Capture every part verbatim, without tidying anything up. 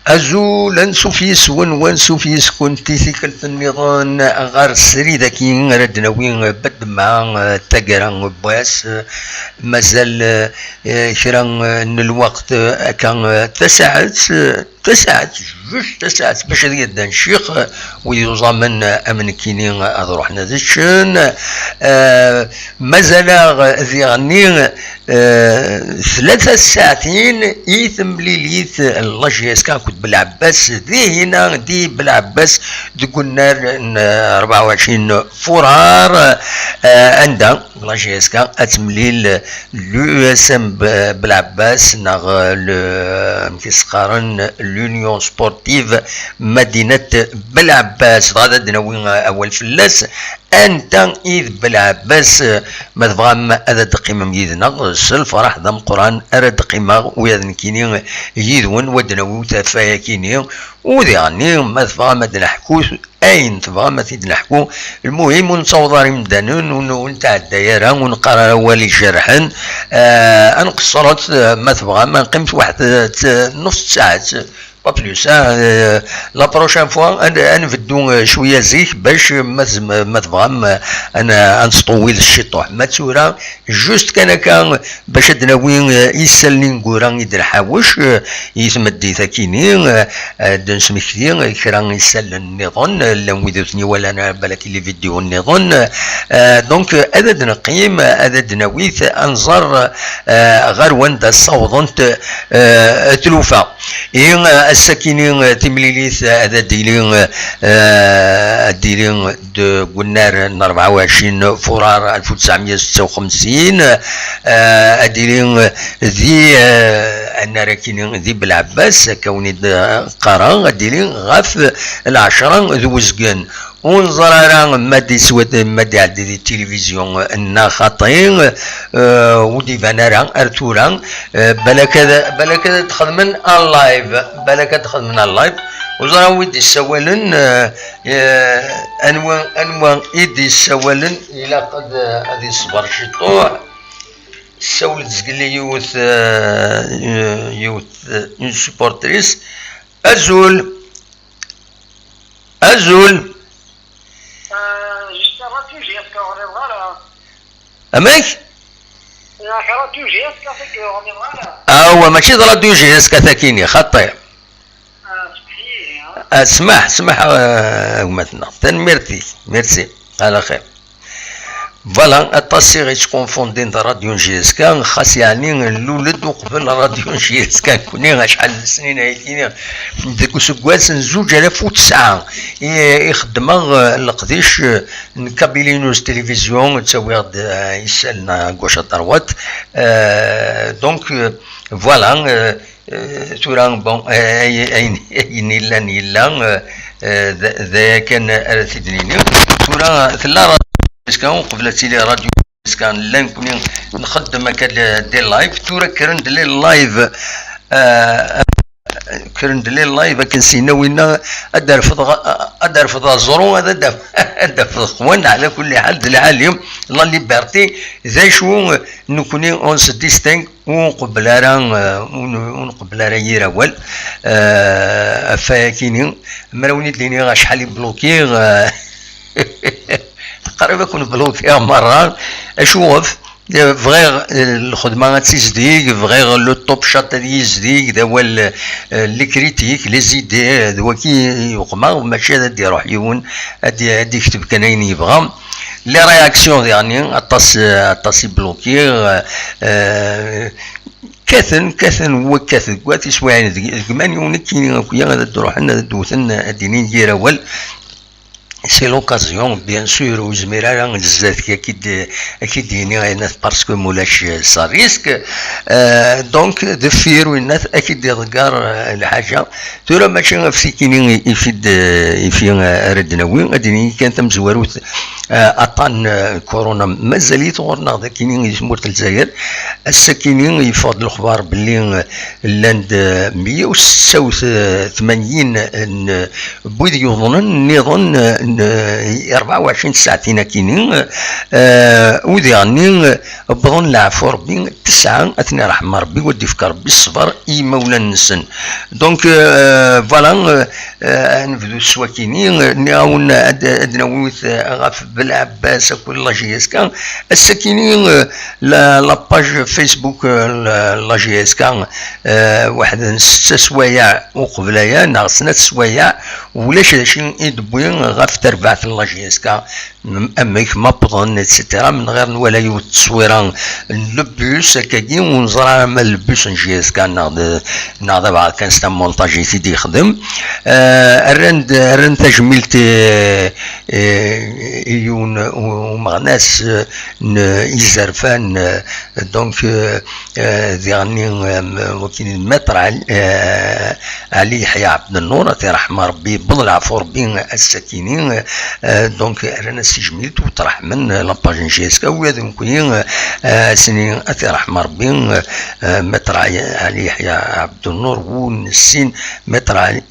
Azul, ansuf yes-wen, wansuf yes-kent i tikkelt nniḍen ɣer srid-agi ara d-nawi, eh, baddemma, eh, taggara n wass, eh, mazal, eh, kra, eh, n lweqt, eh, akka, eh, tasaɛet, eh, tasaɛet, just tasaɛet bac ad yeddan ccix, eh, wid yuẓamen, eh, am nekkini, eh, ad ruḥen ad ččen. Eh, mazal-aɣ diɣenni, eh, tlata tsaɛtin i temlilit n la J S K akked Belɛebbas, dihina di Belɛebbas deg unnar n rebɛa u ɛecrin furar, eh, anda la J S K ad temlil l'U S M B-, Belɛebbas neɣ le, amek i s-qqaren, l'Union Sportive Madinat Belɛebbas. Dɣa ad d-nawi awal fell-as. Anta i d Belɛebbas? Ma tebɣam ad d-teqqimem yid-neɣ, s lferḥ d ameqqran ara d-qqimeɣ, ula d nekkini yid-wen, wa d-nawi tafaya-kini, u diɣenni ma tebɣam ad d-neḥku ayen tebɣam ad t-id-neḥku. Lmuhim, ur nettaweḍ ara imdanen, ur n-, ur netɛedday ara, ur neqqar ara awal ijerḥen. Eh, ad nqeṣṣret, eh, ma tebɣam, ad neqqimet waḥed, eh, tt-, nus tsaɛet, pas plus, hein, eh, la prochaine fois, ad, ad nbeddu, eh, cwiya zik, bac, eh, ma tzem-, ma tebɣam, eh, ad n-, ad nesṭuwil ciṭuḥ. Ma d tura, juste kan akka, bac ad d-nawi, eh, isallen ineggura i d-nḥawec, eh, i tmeddit akini, eh, ad d-nesmekti, eh, kra isallen nniḍen, eh, llan wid ur ten-iwalan ara balak i les vidéos nniḍen. Eh, donc, eh, ad d-neqqim, eh, ad d-nawi, ad nẓer, eh, ɣer wanda ssawḍent, eh, tlufa. I, eh, ass-akini, eh, timlilit, eh, ad d-tili, eh, ad d-tili deg unnar n rebɛa u ɛecrin furar alef u tesɛemya u setta u xemsin, eh, ad d-tili di, eh, annar akini di Belɛebbas, akka wen-id-qqareɣ, ad d-tili ɣef lɛecra d uzgen. Ur neẓri ara ma d-iswed, ma d-iɛeddi di tilivizyu neɣ xaṭi, eh, ur d-iban ara ar tura. Eh, balak ad, balak ad t-xedmen en live, balak ad t-xedmen en live. Ur ẓriɣ wi d-issawalen, eh, eh, anwa, anwa i d-issawalen, ilaq ad, ad iṣber ciṭuḥ. Tessawel-d zgelli yiwet, eh, yiwet, eh, une supportrice. Azul! Azul! Eh, juste la radio J S K ur ɣriɣ ara. Amek? Neɣ radio J S K tagi ur ɣriɣ ara. Awa, mačči d radio J S K tagi-nni, xaṭi. Ah, smeḥ-iyi, ah. Ah, smaḥ, smaḥ, ah, a gma-tneɣ. Tanemmirt-ik. Merci. Ala xir. Voilà, aṭas i ɣ-yettkunfundin d radio n J S K, xas yeɛni nlul-d uqbel radio n J S K nekkni, acḥal n snin ayagi, deg useggas n zuǧ alaf u tesɛa i, i xeddmeɣ, eh, leqdic, eh, n Kabylie News Télévision, ttawiɣ-d, eh, isallen à gauche à droite. Eh, donc, eh, voilà, eh, Eh, tura, bon, eh, ay-, ayen, ayen yellan, yella, eh, eh, d, d aya kan ara t-id-nini. Tura, tella radio J S K, uqbel ad tili radio J S K, nella nekkni nxeddem akka d, des lives. Tura kkren-d les lives, eh, kkren-d les lives akken sina winna ad d-refdeɣ, ad d-refdeɣ aẓru, ad, ad d-af-, ad d-afeɣ wan, ɛla kulli ḥal, d lɛali, la liberté, d acu nekkni on se distingue. Ur nqebbel ara, eh, ur n-, ur nqebbel ara yir awal, eh, ɣef wayakini. Mer ad wen-id-iniɣ acḥal i blokiɣ, eh, qrib ad ken-blokiɣ merra. Acuɣef? Eh, bɣiɣ, eh, lxedma ad tizdig, bɣiɣ le top chat ad yizdig, d awal, eh, les critiques, les idées, d waki i uqmeɣ, mačči ad d-iruḥ yiwen, ad d-, ad d-ikteb kan ayen yebɣa. Les réactions diɣenni, aṭas, eh, aṭas i blokiɣ, eh, Kkaten, kkaten wakkat deg wat iswayen deg, deg mani ur nekkini akya ad d-ruḥen, ad d-wten, ad d-inin yir awal. c'est l'occasion, bien sûr, ur yezmir ara zdat-k ad k-id-yini ayen, parce que mulac, euh, ça risque. Euh, donc, deffir, winna ad k-id-iḍegger, euh, lḥaǧa. Tura mačči ɣef tikini i fi d, euh, i fi, euh, ara d-nawi, ad d-nini kan tamezwarut, euh, aṭṭan, euh, corona mazal-it ɣur-neɣ dakini di tmurt n Lezzayer. Ass-akini yeffeɣ-d lexbar belli, euh, llan-d, euh, meyya u setta u tmanyin n, euh, n wid yuḍnen nniḍen, euh, n, euh, rebɛa u ɛecrin tsaɛtin akini, euh, u diɣenni, euh, wwḍen leɛfu Rebbi tesɛa, ad ten-iṛḥem Rebbi, u ad d-ifk Rebbi ṣṣber i yimawlan-nsen. Donc, euh, voilà, euh, euh, ad nebdu s wakini, euh, nniɣ-awen ad, ad d-nawi, euh, ɣef Belɛebbas akked la J S K. Ass-akini, euh, la, la page Facebook, euh, la, la J S K, euh, waḥed n setta swayeɛ uqbel aya, neɣ snat swayeɛ, ulac d acu i d-wwi ɣef terbaɛt n la J S K, m-, amek ma wwḍen, et cetera. Min ɣir nwala yiwet n tteswira n lebus, akkagi ur neẓra ara ma lebus n J S K neɣ d, neɣ d abeɛḍ kan, c'est un montage i t-id-yexdem. Euh, rran-d, rran tajmilt, euh, euh, i yiwen u-, umeɣnas, euh, n yizerfan, euh, donc, euh, euh, diɣenni, euh, wakini Maître Ali, euh, Ali Yeḥya Ɛebdennur, ad t-iṛḥem Rebbi, yewweḍ leɛfu Rebbi ass-akini, euh, donc, rran-as tijmilt u ttṛeḥmen, euh, la page n J S K, u ad nekkni, euh, euh, sni ad t-iṛḥem Rebbi, euh, euh, Maître Ali, Ali Yeḥya Ɛebdennur, wu nessin Maître Ali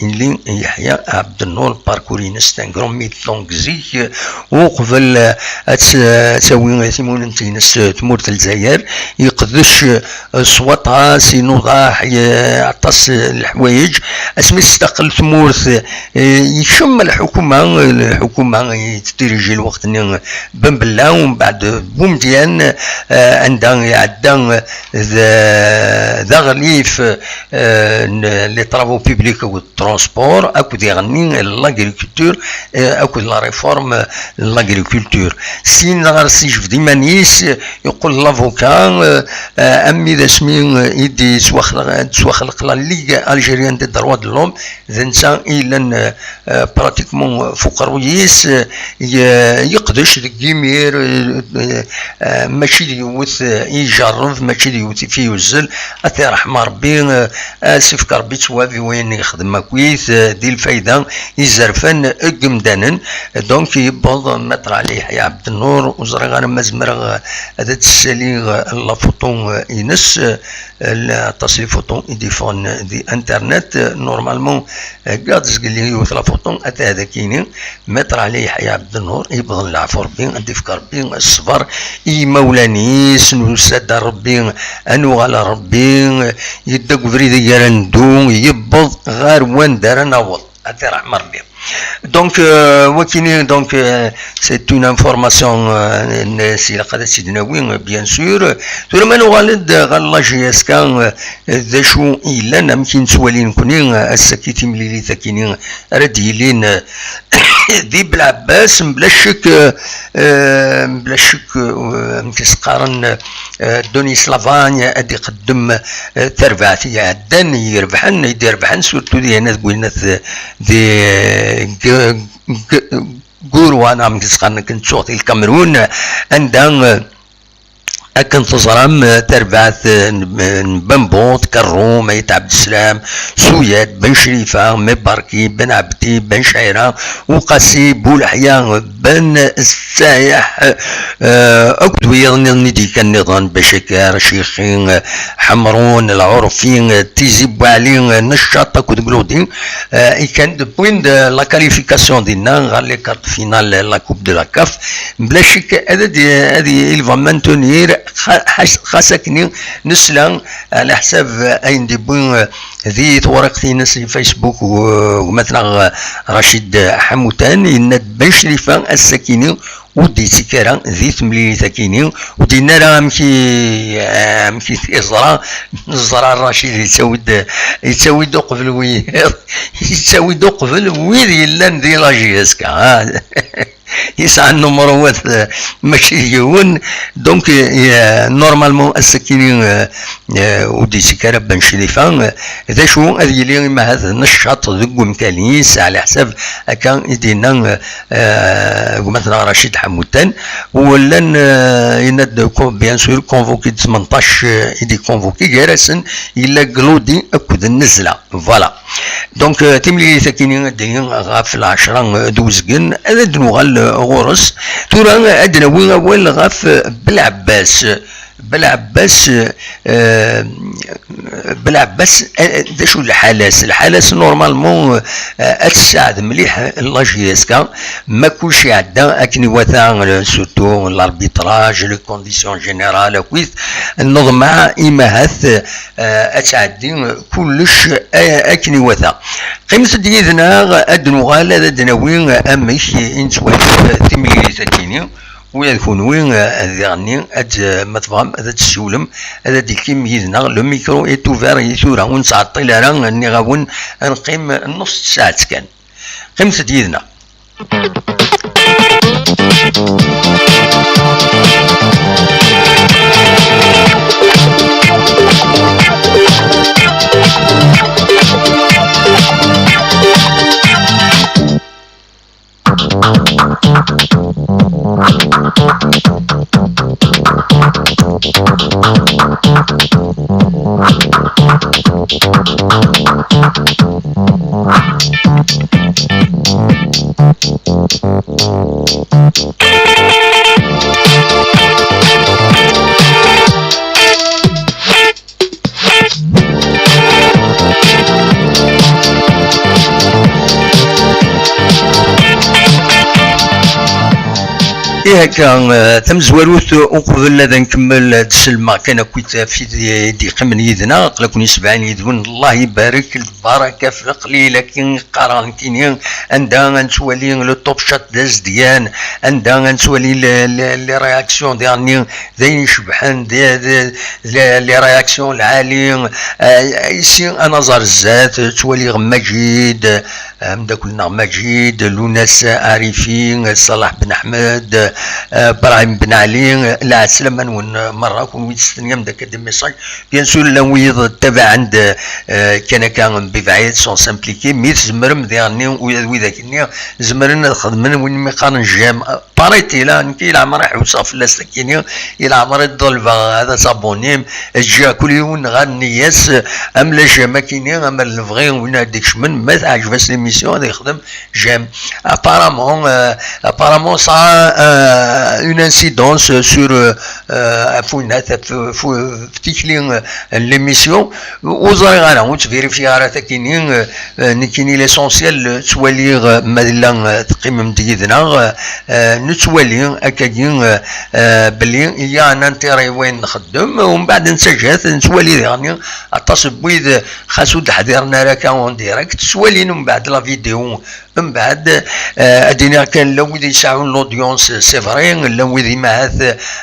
Yeḥya Ɛebdennur, parcours-ines, c'est un grand mythe, donc zik, euh, uqbel, euh, ad t-, ad tawi timunent-ines, euh, tmurt n Lezzayer, yeqdec, euh, s waṭas, inuḍaḥ, y-, aṭas, euh, n leḥwayeǧ. Asmi testaqel tmurt, euh, yekcem lḥukuma, lḥukuma yettdiriji lweqt-nni Ben Bella, umbeɛd Bumedyan, euh, anda iɛedda, euh, d, d aɣlif, euh, n les travaux publics akked transport, akked iɣenni, l'agriculture, euh, akked la réforme n l'agriculture. Syin dɣa ɣer-s yejbed iman-is, yeqqel d l'avocat, euh, euh, armi d asmi, euh, i d-yettwaxleq, d-tettwaxleq la Ligue Algérienne des Droits de l'Homme, d netta i yellan, euh, euh, pratiquement f uqerruy-is, euh, ye-, yeqdec deg yimir, euh, euh, euh, mačči d yiwet, euh, i ijerreb, mačči d yiwet i fi yuzzel, ad t-iṛḥem Ṛebbi, euh, ad s-ifk Ṛebbi ttwab i wayen yexdem akkit, euh, di lfayda izerfan deg yimdanen. Donc, yewweḍ Maître Ali Yeḥya Ɛebdennur, ur ẓriɣ ara ma zemreɣ, euh, ad d-ssaliɣ, euh, la photo, euh, ines, euh, la, aṭas les photos i d-yeffɣen di internet, euh, normalement, euh, gad zgelli yiwet la photo, ata d akini, Maître Ali Yeḥya Ɛebdennur, yewweḍ leɛfu Ṛebbi, ad d-ifk Ṛebbi ṣṣber i yimawlan-is, nusa-d ar Ṛebbi, ad nuɣal ar Ṛebbi, yedda deg ubrid i ara neddu, yewweḍ ɣer wanda ara naweḍ, ad t-iṛḥem Ṛebbi. Donc, euh, wakini, donc, euh, c'est une information, euh, n-, s-, ilaq ad tt-id-nawi, euh, bien sûr. Tura ma nuɣal-d ɣer la J S K, euh, d acu i yellan, amek i nettwali nekni, euh, ass-agi timlilit akini, ara d-yilin, euh, di Belɛebbas, mebla ccek, euh, euh, mebla ccek, euh, amek i s-qqaren, euh, Denis Lavagne ad iqeddem, euh, tarbaɛt iɛeddan, irebḥen, i d-irebḥen, surtout di hna deg winat, euh, di, euh, g-, g-, Gurwa, neɣ amek i s-qqaren akken ttuɣ di Lkamerun, anda, euh, akken teẓram, euh, tarbaɛt, euh, n, n Bambuḍ, Kerrum, Ayt Ɛebdeslam, Suyat, Ben Crifa, Mebarki, Ben Ɛebdi, Ben Cɛira, Uqasi, Buleḥya, Ben Sayeḥ, euh, akked wiyaḍ nniḍen i d-yekkan nniḍen, Bacakar, Cixi, euh, Ḥemrun, Lɛurfi, euh, Tizi Buɛli, euh, Neccaṭ akked Glodi, euh, i kan d-wwin-d, euh, la qualification dinna ɣer les quarts de finale, la Coupe de la CAF. Mebla ccek, ad, ad, ad, il va maintenir, xa-, xas, xas akken nesla, ɛla ḥsab, euh, ayen d-yewwi, euh, di tewriqt-ines di Facebook, u, gma-tneɣ, euh, Racid Ḥamutan, yenna-d Ben Crifa ass-akini ur d-yettekki ara di temlilit-akini, ur d-yenni ara amek i, amek i t-yeẓra. Neẓra Racid yettawi-d, yettawi-d uqbel wiyiḍ, yettawi-d uqbel wid yellan di la J S K, ha? Yesɛa nnumru wat, eh, mačči d yiwen. Donc, eh, normalement, ass-akini, eh, eh, ur d-yettekk ara Ben Crifa, eh, d acu ad yili imahat d nneccaṭ deg wemkan-is, ɛla ḥsab akka i d-yenna, eh, eh, gma-tneɣ Racid Ḥamuttan, u llan, eh, yenna-d, bien sûr, convoqué d tmenṭac, eh, i d-iconvoqué, gar-asen yella Glodi akked Nnezla. Voilà. Donc, euh, timlilit akini ad d-tili ɣef lɛecṛa, euh, d uzgen, ad d-nuɣal, euh, ɣur-s. Tura ad d-nawi awal ɣef, euh, Belɛebbas. Belɛebbas, euh, Belɛebbas, euh, d acu lḥal-as? Lḥal-as, normalement, euh, ad tessaɛed mliḥ la J S K, ma kulci iɛedda akken iwata, euh, surtout l'arbitrage, les conditions générales, akkit nneḍma imahat, euh, ad tɛeddi kullec a-, akken iwata. Qqimet-d yid-neɣ, ad d-nuɣal ad d-nawi amek i nettwali timlilit-agi-nni. Ula d kunwi, eh, diɣenni, ad, ma tebɣam, ad d-tessiwlem, ad d-tekim yid-neɣ. Le micro est ouvert i tura, ur nettɛeṭṭil ara, nniɣ-awen, ad neqqim nus tsaɛet kan. Qqimet-d yid-neɣ. Ihi akka, eh, tamezwarut, uqbel ad nkemmel, ad sellmeɣ kan akkit ɣef wid i d-yeqqimen yid-neɣ, aql-aken yessebɛin yid-wen, Allah ibarek, lbaraka f leqlil, akken i qqareɣ nekkini, anda ad nettwali le top chat d azedgan, anda ad nettwali le, le, les réactions diɣenni, d ayen icebḥen, d, d, d, les réactions lɛali, eh, ici ad naẓer zdat, ttwaliɣ Maǧid, ameddakel-nneɣ Maǧid, Lunas Arifi, Salah Ben Ḥmed, eh, Brahim Ben Ali, lɛeslama-nwen merra, kunwi d-testenniyem d akka des messages. Bien sûr, llan wid ttabaɛen-d, eh, kan akka mebɛid, sont impliqués, mi tzemrem diɣenni, ula d widak-nni zemren ad xedmen win mi qqaren j'aime. Paraît-il, ah, nekk i leɛmer i ḥewseɣ fell-as takkini, i leɛmer i ḍelbeɣ ad as-abonnim, ǧǧiɣ kul yiwen ɣer nniya-s, am la j'aime akini, am lebɣi win ad d-ikecmen, ma teɛǧeb-as l'émission ad yexdem j'aime. Apparemment, euh, apparemment ça a, euh, une incidence sur, euh, euh, ɣef winat, ɣef, ɣef, ɣef tikli, euh, n l'émission. Ur ẓriɣ ara, ur ttbirifyiɣ ara takkini, euh, euh, nekkini l'essentiel, euh, ttwaliɣ, euh, ma yella, euh, teqqimem-d yid-neɣ, euh, euh, nettwali akkagi, euh, euh, belli il y a un intérêt i wayen nxeddem, umbeɛd nettajat, nettwali diɣenni aṭas n wid, xas ur d-ḥdiren ara akka en direct, ttwalin umbeɛd la vidéo. Mbeɛd, eh, ad d-iniɣ kan, llan wid yesɛun l'audience, c'est vrai, llan wid imahat,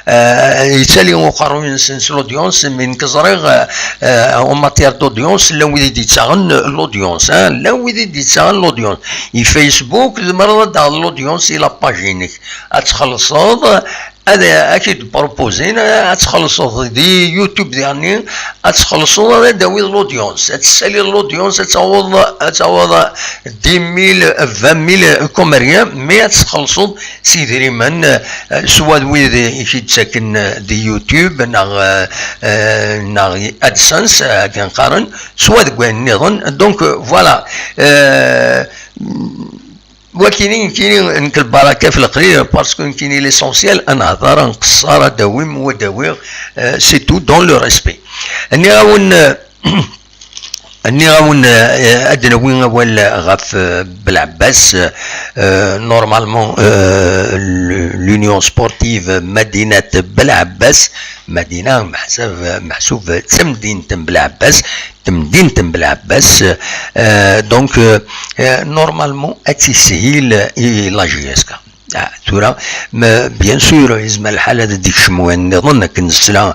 eh, yettali uqerruy-nsen s l'audience, mais nekk ẓriɣ, eh, en matière d'audience, llan wid i d-yettaɣen l'audience, hein, llan wid i d-yettaɣen l'audience. I Facebook, tzemreḍ ad d-taɣeḍ l'audience i la page-inek. Ad txellṣeḍ, ad ak-id-proposin ad txellṣeḍ di YouTube diɣenni, ad txellṣeḍ, ad d-tawiḍ l'audience, ad tessaliḍ l'audience, ad taweḍ, ad taweḍ dix mille, vingt mille comme rien, mais ad txellṣeḍ s idrimen, eh, soit d wid i k-id-ttaken di YouTube neɣ, eh, eh, neɣ AdSense, eh, akken qqaren, soit deg wayen nniḍen. Donc, eh, voilà. Eh, Wakini, nekkini, nekk lbaraka f leqlil, parce que nekkini l'essentiel, ad nehder, ad nqeṣṣer, ad d-awim, wa d-awiɣ, euh, c'est tout, dans le respect. Nniɣ-awen, euh, nniɣ-awen, euh, ad d-nawi awal ɣef, euh, Belɛebbas, euh, normalement, euh, le-, l'Union Sportive Madinat Belɛebbas, Madina, meḥsab, meḥsub d tamdint n Belɛebbas, temdint n Belɛebbas, euh, donc, euh, euh, normalement, ad tishil i la J S K. Ah, tura, ma, bien sûr, yezmer lḥal ad d-ikcem wayen nniḍen, akken nesla,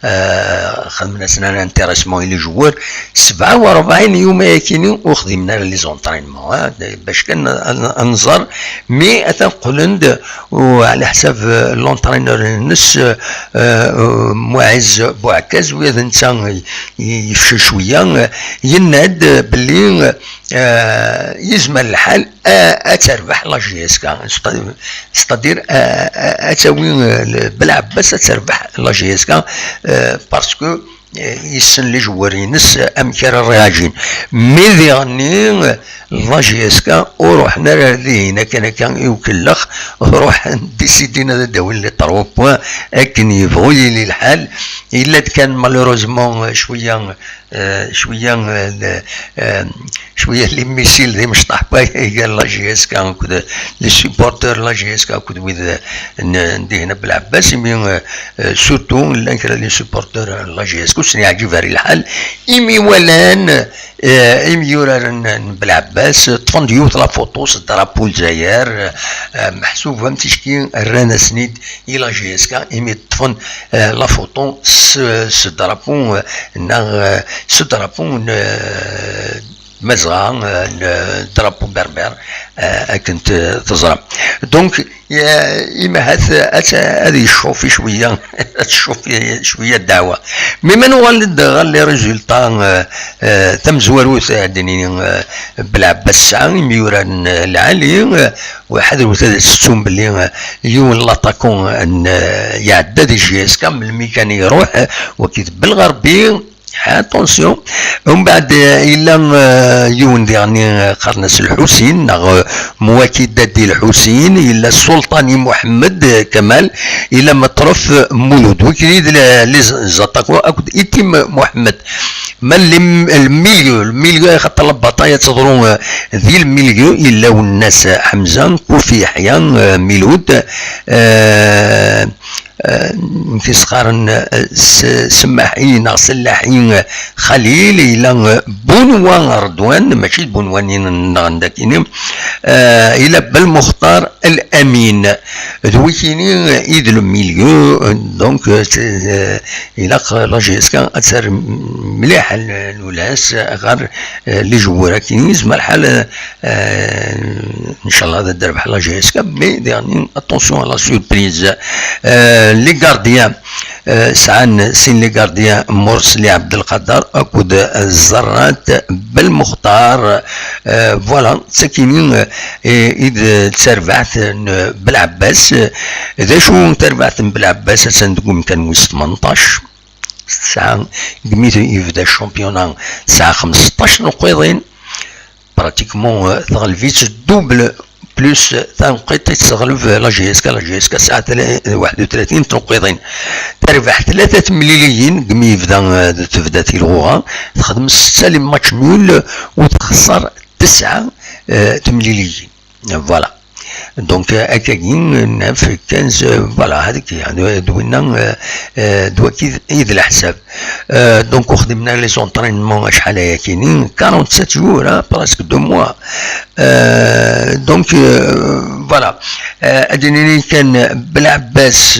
euh, xedmen-asen un intéressement i les joueurs, sebɛa u rebɛin yum ayakini ur xdimen ara les entraînements, ah, bac kan ad, ad nẓer, mi atan qqlen-d, u ɛla ḥsab, euh, l'entraîneur-nnes, euh, euh, Muɛiz Buɛkaz, u d netta i, i yefcel cwiya, euh, yenna-d belli, euh, yezmer lḥal a-, ad terbeḥ la J S K. C'est-à-, c'est-à-dire, euh, euh, ad tawi, euh, le-, Belɛebbas ad terbeḥ la J S K, euh, parce que, euh, yessen les joueurs-ines, euh, amek ara réagin. Mais diɣenni, euh, la J S K ur ruḥen ara ar dihin akken akka i ukellex, ruḥen décidin ad d-awin les trois points akken yebɣu yili lḥal. Yella-d kan malheureusement, euh, cwiya, euh, cwiya, euh, le-, euh, cwiya les missiles d imecṭaḥ gar la J S K akked les supporters la J S K akked wid, euh, n, n dihin a Belɛebbas, imi, euh, euh, surtout llan kra les supporters n la J S K ur sen-yeɛǧib ara lḥal, imi walan, euh, imyuraren n Belɛebbas ṭṭfen-d yiwet la photo s drapeau n Lezzayer, euh, meḥsub am ticki rran-asen-id i la J S K, imi ṭṭfen, euh, la photo s, s drapeau, euh, neɣ, euh, s drapeau n, euh, Mazɣa, euh, n drapeau berbère, euh, akken t-, teẓram. Donc, euh, imahat ad, ad yeccufi cwiya, ad teccufi cwiya ddeɛwa. Mais ma nuɣal-d ɣer les résultats, euh, euh, tamezwarut, ad d-nini, euh, Belɛebbas tesɛa imyuraren, euh, lɛali, euh, u ḥadret ad tettum belli, euh, yiwen n l'attaquant n, euh, iɛedda di J S K, melmi kan iruḥ, euh, wagi d Belɣerbi, attention. Umbeɛd, euh, yella, euh, yiwen diɣenni, euh, qqaren-as Lḥusin, neɣ, euh, Mwakid Daddi Lḥusin, yella Sulṭani Muḥemmed, euh, Kamal, yella Meṭref, euh, Mulud. Wigi d les, les attaquants akked Itim Muḥemmed. Ma le, le milieu, le milieu, xaṭer la bataille ad teḍru, euh, di le milieu, yella Wennas Ḥemza, Kufi Yeḥya, euh, Milud, euh, euh, amek i s-qqaren, euh, S-, Semmaḥi neɣ Sellaḥi, euh, Xalil, yella, euh, Bunwa Redwan, mačči d Bunwa-nni nneɣ n dakini, euh, yella Belmuxtar Lamin. D wikini, euh, i d le milieu, euh, donc, euh, c'est, euh, ilaq la J S K ad terr mliḥ l-, lulas ɣer, euh, les joueurs-agi. Yezmer lḥal, euh, inchallah ad d-terbeḥ la J S K, mais diɣenni, attention à la surprise. Euh, les gardiens, euh, sɛan sin les gardiens, Morsi Abdelkader akked Zerrat Belmuxtar. Euh, voilà, d takini, euh, i, i d tarbaɛt n Belɛebbas. D acu tarbaɛt n Belɛebbas? Attan deg umkan wis tmenṭac. Tesɛa, degmi yebda championnat, tesɛa xmesṭac tneqqiḍin. Pratiquement, euh, teɣleb-itt double plus tanqiḍt i tesseɣleb la J S K. La J S K tesɛa tla-, waḥed u tlatin tneqqiḍin. Terbeḥ tlata temliliyin, degmi yebda, euh, tebda tilɣuɣa, texdem setta les matchs nuls, u texṣer tesɛa, euh, temliliyin. Voilà. Donc, euh, akkagi, neuf, quinze, euh, voilà, هذيك هي. Donc, euh, euh, donc, il, il de la حساب. Euh, donc, ur xdimen ara les entraînements acḥal ayakini, quarante-sept jours, hein, presque deux mois. Euh, donc, euh, voilà. Euh, ad d-nini kan Belɛebbas,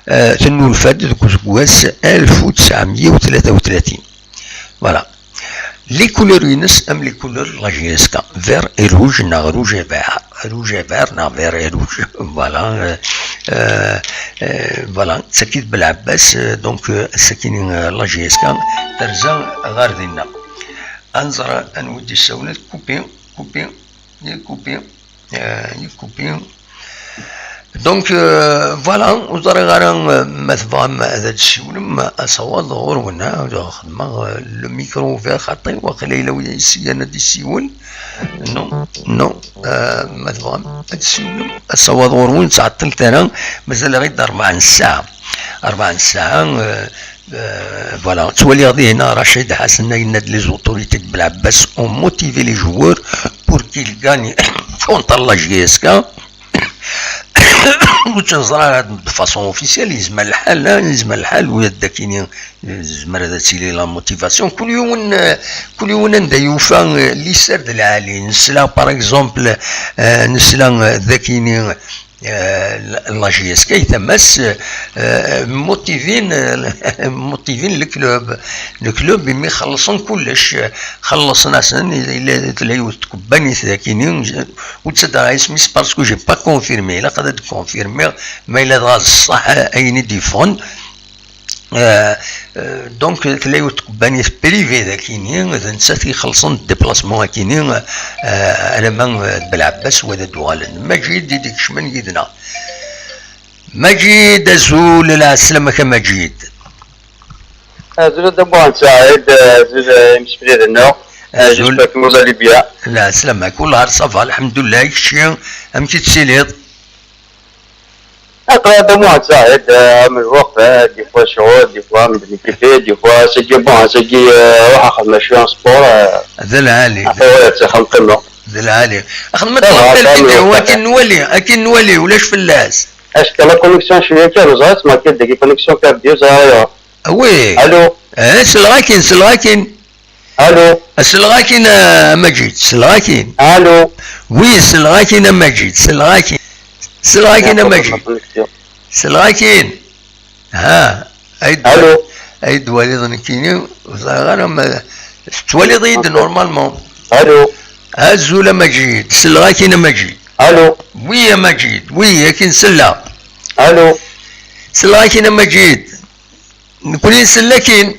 euh, tennulfa-d deg useggas alef u tesɛemya u tlata u tlatin. Voilà. Les couleurs-ines am les couleurs n la J S K, vert et rouge neɣ rouge et vert, rouge et vert neɣ vert et rouge. Voilà, euh, euh, euh, voilà, d tagi d Belɛebbas, euh, donc, euh, d tagi, euh, la J S K terza ɣer dinna. Ad nẓer anwa i d-yessawlen, coupé, coupé, coupé. Euh, yekkupi. Donc, euh, voilà, ur ẓriɣ ara, euh, ma tebɣam ad d-tessiwlem, asawaḍ ɣur-wen, ah, xedmeɣ, euh, le micro ouvert xaṭi, waqila yella wi s-yan ad d-yessiwel. Non, non, euh, ma tebɣam ad d-tessiwlem, asawaḍ ɣur-wen, ur ttɛeṭṭilet ara, mazal-aɣ-id rebɛa n ssaɛa. Rebɛa n ssaɛa, euh, Euh, voilà, ttwaliɣ dinna Racid Ḥasen yenna-d les autorités de Belɛebbas ont motivé les joueurs pour qu'ils gagnent contre la J S K. Ur tt-neẓra ara de façon officielle, yezmer lḥal, ah, yezmer lḥal, u d akini, yezmer ad tili la motivation. Kul yiwen, euh, kul yiwen anda yufa, euh, liser d lɛali. Nesla, par exemple, euh, nesla, euh, d akini, Eh, la J S K ay tama-s, eh, motivin, eh, motivin le club. Le club, imi xellṣen kullec, eh, xellṣen-asen, yella, tella yiwet tkebbanit dakini, ur ttaddaɣ isem-is parce que j'ai pas confirmé, ilaq ad d-confirmiɣ ma yella dɣa d ṣṣeḥ, eh, ayen i d-yeffɣen. Eh, eh, donc, tella yiwet tkebbanit privé dakini, d nettat i ixellṣen déplacement akini, eh, alamma, eh, d Belɛebbas wa ad d-uɣalen. Maǧid i d-ikecmen yid-neɣ. Maǧid, azul, lɛeslama-k a Maǧid. Azul a Dda Muḥend Saɛid, azul, eh, imsefliden-nneɣ. Eh, azul. J'espère que vous allez bien. Lɛeslama-k, wellah ça va, lḥemdullah, i kečči, amek i tettiliḍ? Aql-i a Dda Muḥend Saɛid, eh, am lweqt, eh, des fois ccɣel, des fois medden kifkif, des fois ass-agi, bon, ass-agi, eh, ruḥeɣ xedmeɣ cwiya n sport, eh, d lɛali. Aql-i ur ttaxxam qqimeɣ. D lɛali. Xedmet ça va, l'appel vidéo, akin nwali, akin nwali, ulac fell-as. Est-ce que la connexion cwiya kan, ẓriɣ-tt, ma kan dagi connexion kan vidéo, ẓriɣ. Oui. Allô? Eh, selleɣ-akin, selleɣ-akin. Allô? Selleɣ-akin, a Maǧid, selleɣ-akin. Allô? Oui, selleɣ-akin a Maǧid, selleɣ-akin. Selleɣ-akin a Maǧid. Selleɣ-akin. Ha, ay d-, allô? Ay d-twaliḍ nekkini, ur ẓriɣ ara ma tettwaliḍ-iyi-d normalement. Allô? Azul a Maǧid, selleɣ-akin a Maǧid. Allô? Oui a Maǧid, oui, akin selleɣ. Allô? Selleɣ-akin a Maǧid. Nekkni nsell akin.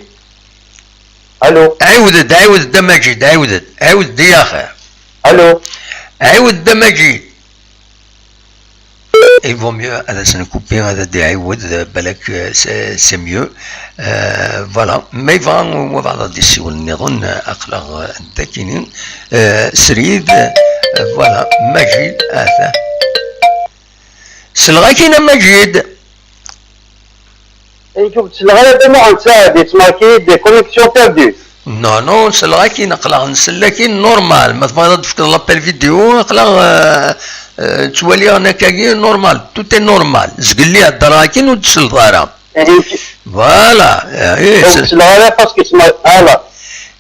Allô? Ɛiwed-d, ɛiwed-d a Maǧid, ɛiwed-d, ɛiwed-d i axir. Allô? Ɛiwed-d a Maǧid. Il vaut mieux ad as-nkupi, ad d-iɛiwed, balak, euh, c'est, c'est mieux. Euh, voilà. Ma yebɣa wabɛaḍ ad d-isiwel nniḍen, euh, aql-aɣ, euh, dakini. Euh, srid, euh, voilà, Maǧid, ata. Selleɣ-akin a Maǧid. Nekk ur selleɣ ara Dda Muḥend Saɛid, yettmarki-yi-d connexion perdue. Non, non, selleɣ-akin, aql-aɣ nsell akin normal. Ma tebɣiḍ ad d-tefkeḍ l'appel vidéo, aql-aɣ, euh, euh, ttwaliɣ akkagi normal. Tout est normal. Zgelli heddreɣ akin ur d-tselleḍ ara. Eh, nekk voilà. Eh, ur selleɣ ara parce que yettmar-, voilà.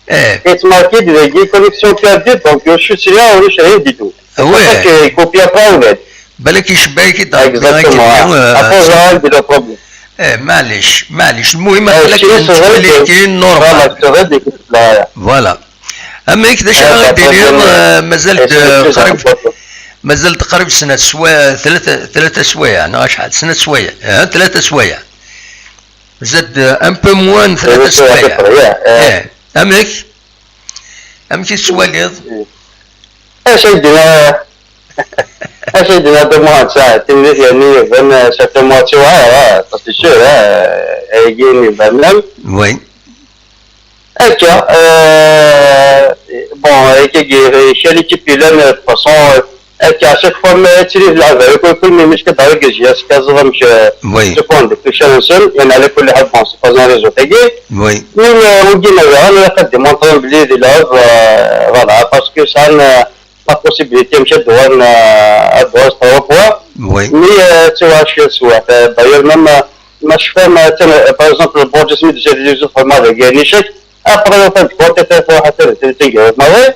Eh. Yettmarki-d dagi connexion perdue, donc je suis là, ulac rien du tout. Ah ouais. C'est pour ça que il copie pas ou l'aide. Balak icebba-yak-id Rebbi. Exactement. Akken, euh, après, on va régler le problème. Eh, maɛlic, maɛlic. Lmuhim, eh, aql-ak nettwali-k normal. Voilà, c'est vrai, c'est vrai. Voilà. Amek, d acu ara d-tiniḍ, eh, mazal-d, eh, qrib, mazal-d qrib snat swa-, tlata, tlata swayeɛ, neɣ acḥal? Snat swayeɛ, eh, tlata swayeɛ. Mazal-d, eh, un peu moins n tlata swayeɛ. Eh, amek? Amek i tettwaliḍ? Acu ay d-yenna, acu ay d-yenna Dda Muḥend Saɛid, timlilit yerni iban, eh, certainement ad tiwɛer, ah, ça c'est sûr, ah, ayagi iban. Oui. Akka, euh, bon, ayagi, kra l'équipe yellan, de toute façon, euh, akka, à chaque fois, ma ttili d lɛaba, kul, kul mi mecka d argaz, yas kaẓeḍ amek, euh, oui, ttukun deg tuccar-nsen, yani, ala kulli ḥal, bon, c'est pas un réseau tagi. Oui. Mais, euh, wigi, ma yebɣan, ilaq ad démontrer belli d lɛeb, euh, voilà, parce que sɛan, euh, la possibilité, amek ad d-uɣalen, euh, ad d-uɣalen s trois points. Oui. Mais, euh, tu vois, je suis sûr, euh, d'ailleurs, même, euh, ma tecfam, euh, tiens, euh, par exemple, le Bordeaux, mi d-tusa di Yusuf Ḥemma dagi, yani, chaque, après, en fin de compte, ata, ata, ata, ata, ata, ata,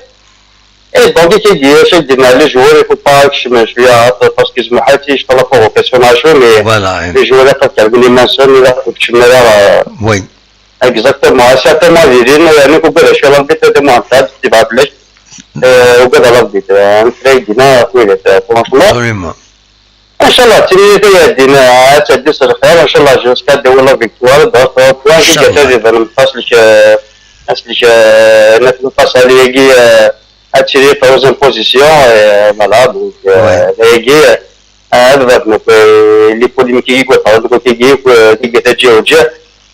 Et donc, il dit, euh, c'est des, les joueurs, il faut pas que je me suis à, parce que je me hâte, je parle pas au personnage, mais voilà, les joueurs, après, qui avaient les mains, ils ont fait que je me, euh, oui. Exactement. Certainement, il dit, non, il y a un coup de chaleur, peut-être, moi, ça, c'est pas blessé. Euh, au bout de la vie, euh, un frère, il dit, non, oui, euh, franchement. Absolument. Inchallah, timlilit-a ad tɛeddi s lxir, inchallah, jusqu'à la victoire, donc, euh, point, inchallah, ad d-iban, parce que, parce que, euh, nefka-as euh, ad tili troisième position, et voilà, donc, euh, ouais, dagi, euh, ad bad, donc, euh, les polémiques, quoi, par exemple, qui, qui, qui, qui, qui,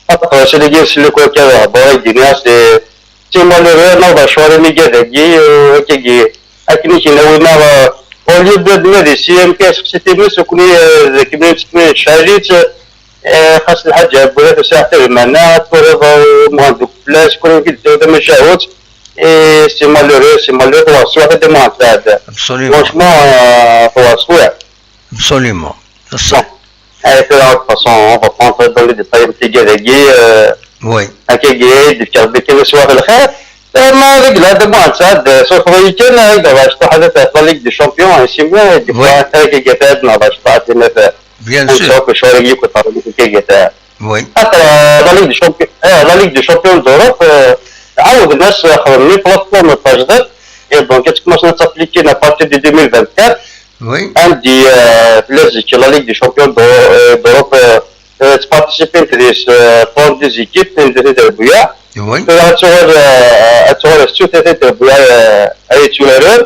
après, c'est les gars, c'est le côté, euh, bon, il dit, c'est, c'est malheureux, non, bah, je suis allé, les gars, dagi, euh, qui, qui, akken i k-yenna winna, euh, au lieu de, de, de, si M K S, c'était mieux, c'est que, euh, de, que, que, que, euh, xas lḥaǧa, wwiɣ-as lmeɛna, ad twaliḍ, euh, mɣan deg fell-as, kul win i d-tawid tamacahut, et c'est malheureux, c'est malheureux, trois swayeɛ, a Dda Muḥend Saɛid. Absolument. Franchement, euh, trois swayeɛ. Absolument. C'est ça. Bon. Et puis, de toute façon, on va pas entrer dans les détails, un petit gars, euh, oui. Akkagi, d-fkiɣ-d kan aswayeɛ lxir. Eh, ma deg la de moi ça, de s'offrir que la de la histoire de la Ligue des Champions, et c'est bien, du coup, Oui. Avec les gars, de la histoire de la Bien sûr. Histoire que je suis avec Yuko, par exemple, que gars. Oui. Après, la Ligue des Champions, eh, la Ligue des Champions d'Europe, euh, عاود الناس خدموا plateforme تجدد, et donc, est-ce que moi, ça s'applique à partir de deux mille vingt-quatre, Oui. عندي, euh, la Ligue des Champions d'Eu- euh, d'Europe, euh, euh, participer à trente-deux équipes, une de Bouya. Oui. Tu vas, tu vas, euh, tu vas, tu vas, tu vas, euh, aller sur l'erreur.